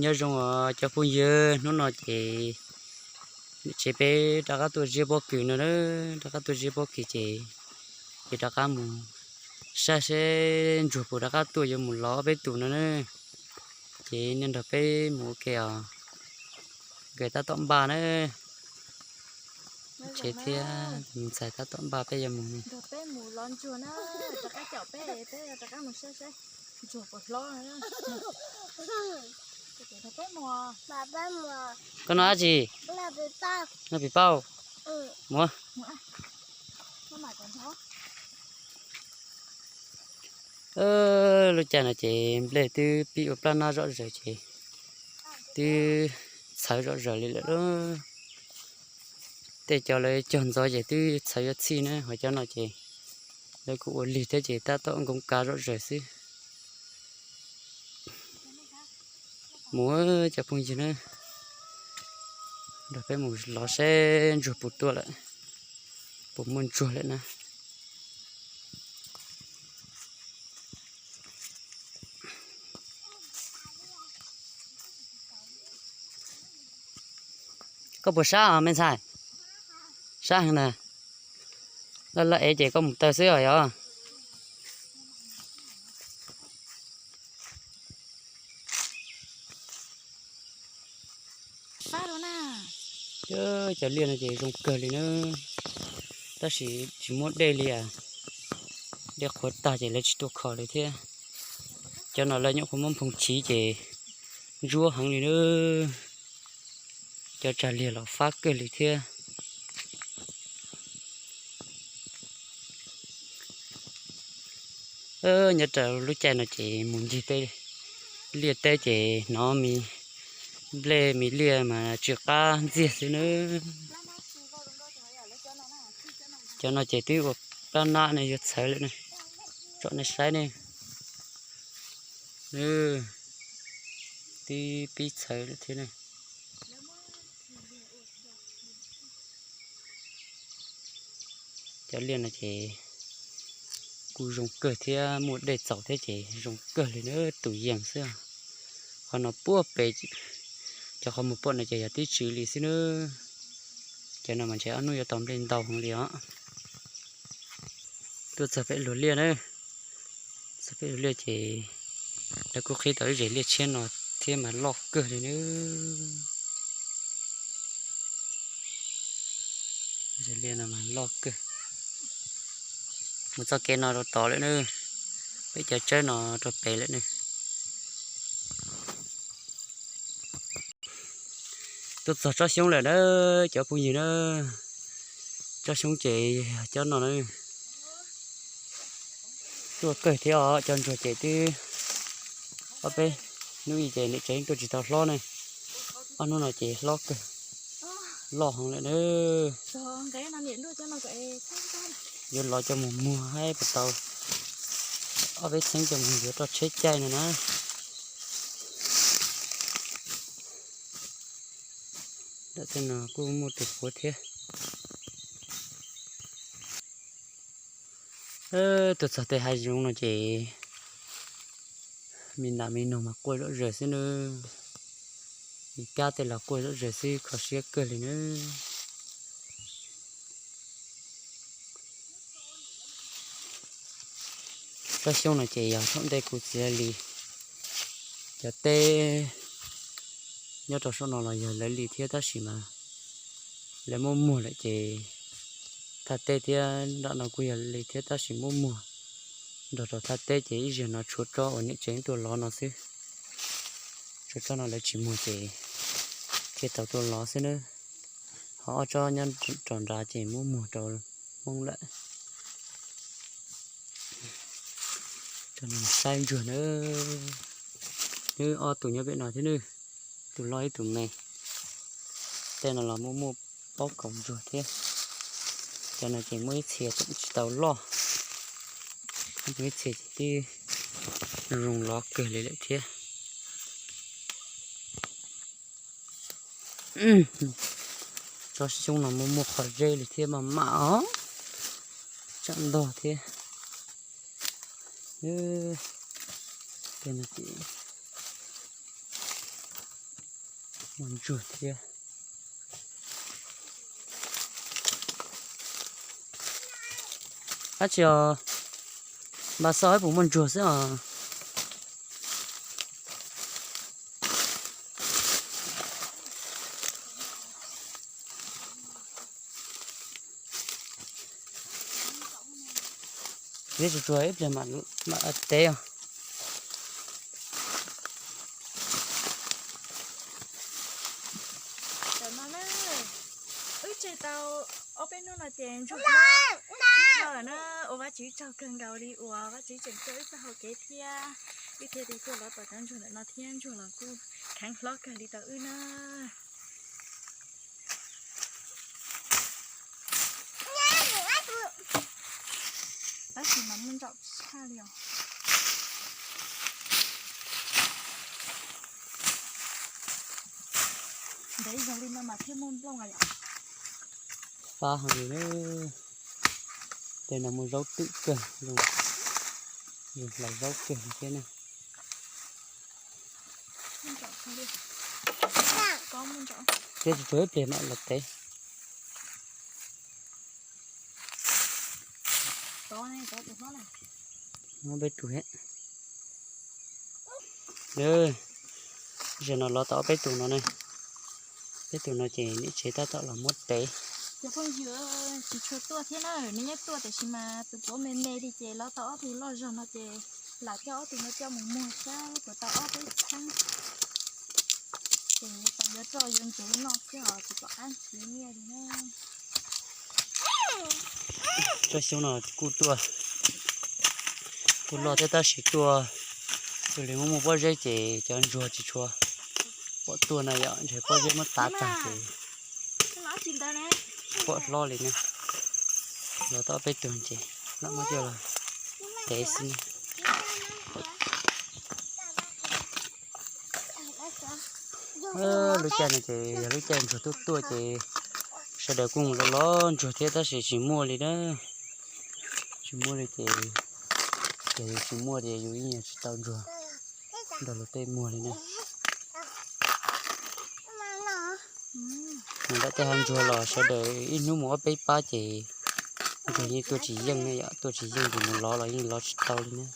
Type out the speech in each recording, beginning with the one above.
Nyob zoo os cov phooj ywg, hnub no ces niam tsev peb rov qab tuaj ziab pob kws no na, rov qab tuaj ziab pob kws ces, ces rov qab mus saib seb ntsuag puas rov qab tuaj yuav mus lov peb tus no na. Ces nej nrog peb mus ua ke os, nkawd tab tom npaj na. Tsev thiab tus me ntxhais tab tom npaj peb yuav mus. Koj noj dab tsi? Noj pim pauj. Mus. Lub caij no ces nplej twb pib ua plab nab zom zaws ces twb txhawv zom zaws li lawm lauj. Tej cov lawv cog ntxov ces twb txhawv yuav txhij na, ho cov no ces lawv kuj ua lig thiab ces tab tom nkoov kav zom zaws xwb. Mus cov phooj ywg na, nrog peb mus lov seb ntsuag puas tuaj lawm, puas muaj ntsuag lawm na. Koj puas sab os me ntxhais? Sab heev na. Laj laj ev ces koj mus taw xwb os yog. Cov liaj no ces zoo kawg li na, tab sis tsis muaj dej li as. Dej qhuav tag ces lawv tsis tuaj kho li thiab. Cov no lawv nyuam qhuav muab nphoo chiv ces ntsuab heev li na. Cov tsag liag los fab kawg li thiab. Nyob rau lub caij no ces mus ncig tej liaj teb ces hnov me nplej me liaj mas tsw qab ntxiag xwb na. Cov no ces twb ua plab nab ne, yuav txhawv lawm ne. Tsom nej saib ne, twb pib txhawv lawm thiab ne. Cov liaj no ces kuj zoo kawg thiab, muaj dej txaus thiab ces zoo kawg li na, tus yees xwb. Qhov no puag pem, cov qhov muag puag no ces yog tib tsi li xwb na. Cov no mas ntshe ob hnub yuav tau nplej ntau heev li os. Tuaj txog pem luag liaj na, txog pem luag liaj ces lawv kuj qhib tau ib zes liaj tshiab no thiab mas loj kawg li na. Zes liaj no mas loj kawg. Mus txoj kev no rau tod lawm na, peb cov tsawb no rau pem lawm na. Tuaj txog tsob xyoob lawm na, cov phooj ywg na. Tsob xyoob ces yog cov no na. Tuaj kawg thiab os, cov ntsuag ces twb ob peb hnub ib ces niam tsev tuaj tsis tau hlob ne. Ob hnub no ces hlob kawg, loj heev lawm na. Yuav lov coj mus muag haib puas tau ob peb txheeb coj mus yuav roj tsheb caij no na. Ntawm tej no kuj muaj tus puav thiab. Tuaj txog tej hav zoov no ces me nas me noog mas quaj zom zaws xwb na. Me kab tej los quaj zom zaws xwb, kho siab kawg li na. Tsob xyoob no ces yog thaum ntej kuv txiv li, cov teb nyob rau saum no los yog lawv li thiab tab sis mas lawv muab muag lawm ces thaj teb thiab nram no kuj yog li thiab tab sis muab muag nrog rau thaj teb ces ib zaug no tshuav tsob uas niam tsev tuaj lov no xwb. Tshuav tsob no lawv tsis muag ces thiaj tau tuaj lov xwb na. Ho ob tsob nyob rau nrad ces muab muag rau Hmoob lawm. Saib ntsuag na, nws ob tug nyob pem no thiab nws, tus loj ib tug me. Tej no los muaj muaj pob kaus ntsuag thiab. Cov no ces muaj ib txhia tseem tsis tau loj, muaj ib txhia ces twb zoo lov kawg li lawm thiab. Tsob xyoob no muaj muaj qhov zeb li thiab, maj mam os, tsam ntog thiab. Tej no ces Muaj ntsuag thiab. Dab tsi os? Npas xo ib puas muaj ntsuag xwb os. Tsuag tsuag ib pliag mam tev os. Tam no na, wb tseg tau ob peb hnub no ces ntsuag hlob ib txog na, ua Vajtswv tsaug kawg nkaus li uas Vajtswv tseem coj wb txoj hau kev thiab, wb thiaj li tuaj lov tom cov ntsuag ntawm no thiab ntsuag los kuj kheev hlob kawg li rau wb na. Tab sis mas muaj ntsaum tshaj li os. Ntev zog li no mas thiaj muaj nplooj yom. Fab heev li. Tej no muaj zaub twm kawg, zoo hlais zaub kawg thiab na. Teb tsuag tsuag ib pliag mam los tev. Ob peb tug thiab. Zaum no lov tau ob peb tug no ne. Peb tug no ces niam tsev tab tom los muab tev. Cov phooj ywg, tsis tshua tuaj thiab na, nws nyob tuaj tiam sis mas tus puav me me li ces lov tau ob tug loj zog no ces lam coj ob tug no coj mus muag saib puas tau ob peb txheeb. Ces tau yuav roj yuav ntsuag noj xwb os, tsis pom qab nrhiav nyiaj li na. Tsob xyoob no kuj tuaj, kuj loj thiab tab sis tuaj, tuaj li muaj muaj pob zeb ces cov ntsuag tsis tshua pom tuaj na yom, ntshe pob zeb muab tav tag ces pom hlob li ne. Lov tau ob peb tug ces lam muab coj los tev xwb. Lub caij no ces yog lub caij ntsuag tuaj tuaj ces sawv daws kuj mus lov lov ntsuag thiab tab sis tsis muaj li na. Tsis muaj li ces, ces yus tsis muaj ces yus yeej yog tsis tau ntsuag nrog luag tej muag li na. Mus nram tej hav ntsuag los sawv daws ib hnub mus ob peb pab ces ntsuag yeej tuaj tsis yeej ne yom, tuaj tsis yeej ces mus lov los yeej lov tsis tau li na.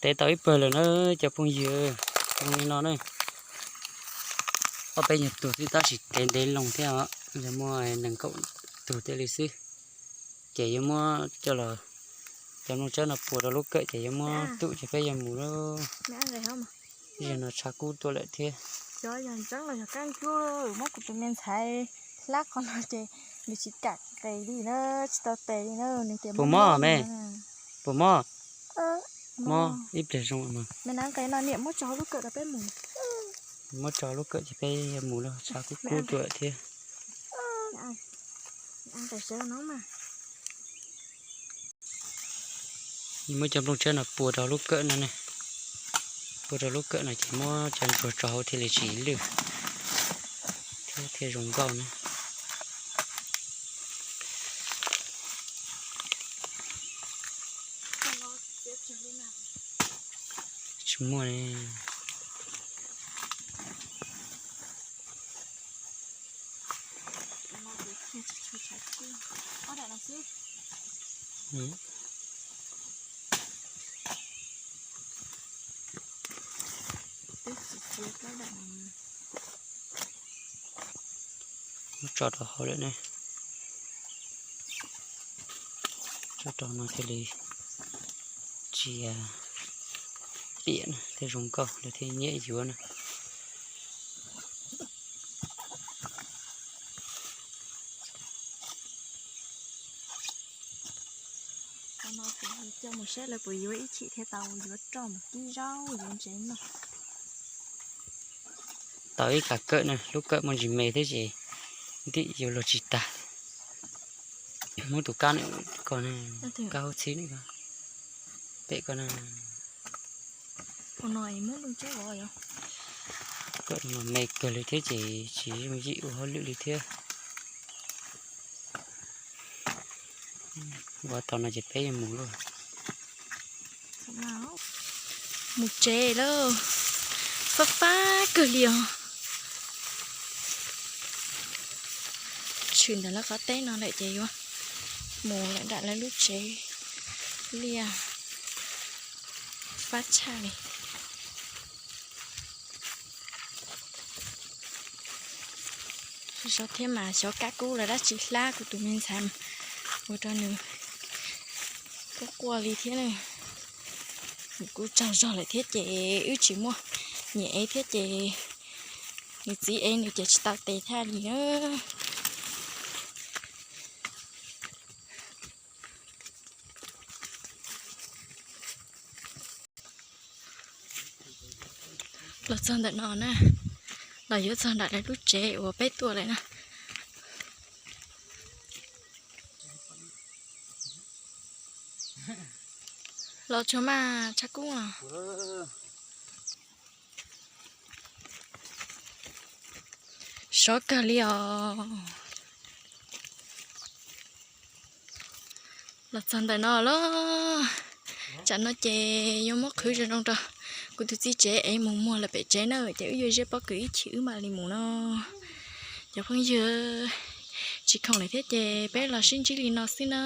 Tev tau ib pawg lawm na cov phooj ywg, zoo li no na. Ob peb nyuag tug xwb tab sis tev ntev loo thiab os, yog muaj nees nkaum tug thiaj li xwb. Ces yuav muab coj los, cov nplooj tsawb no puas rau lub kawm ces yuav muab tuam ces peb yuav mus lawm. Zaum no tshav kub tuaj lawm thiab. Cov yog ntseeb los yog kab ncuab, muab kuv tus me ntxhais hlab qhov no ces nws tsis kam qes li na, tsis tau tes li na, nws tias puas mob me, puas mob, mob ib pliag zoo. Me na nqes no niam muab tso hauv lub kawm rau peb mus. Muab tso lub kawm ces peb yuav mus lawm, tshav kub kub tuaj lawm thiab. Muab cov nplooj tsawb no puas rau lub kawm no ne. Puas rau lub kawm no ces muab cov ntsuag tso hauv thiaj li tsis lwj thiab thiaj zoo nkauj na. Tsis muaj li. Muab tso rau hauv lawm ne. Tso rau no thiaj li tsis piam na, thiaj zoo nkauj lawv thiaj nyiam yuav na. Coj mus saib lawv puas yuav ib chim thiaj tau yuav roj mus kib zaub yuav ntses noj. Tau ib kab kawm na, lub kawm muaj ntsis me thiab ces ntim yuav luag tsis tag. Muab tus kab ko, kab hub txhib pem ko na. Kawm no me kawg li thiab ces tsis yooj yim ua hauj lwm li thiab. Ua tau no ces peb yuav mus lauj. Mus tsev lawm, fab fab kawg li os. Tshwm ntawm lawv qhov teb no lawm ces yuav mus lawm nram lawv lub tsev liaj, fab tshaj li. Zov thiab mas xyov kab kub los dab tsi hlab kuv tus me ntxhais ua rau nws quaj quaj li thiab na. Nws kuj tsaug zog lawm thiab ces wb tsis muaj nyias ev thiab ces nws txiv ev nws ces tsis tau tes thiaj li na. Los txog ntawm no na, los yuav txog nram lawv lub tsev uas peb tuaj lawm na. Los tsuag mas Tshaj Kub os. Sov kawg li os. Los txog ntawm no lawm, tsam no ces yuav muab qhwv zoo zoo rau kuv tus txiv tsev es mus muag lawm pem tsev na, ces wb yuav ziab pob kws ib chim wb mam li mus no. Cov phooj ywg, tsis khoom lawm thiab ces peb los sib ntsib li no xwb na.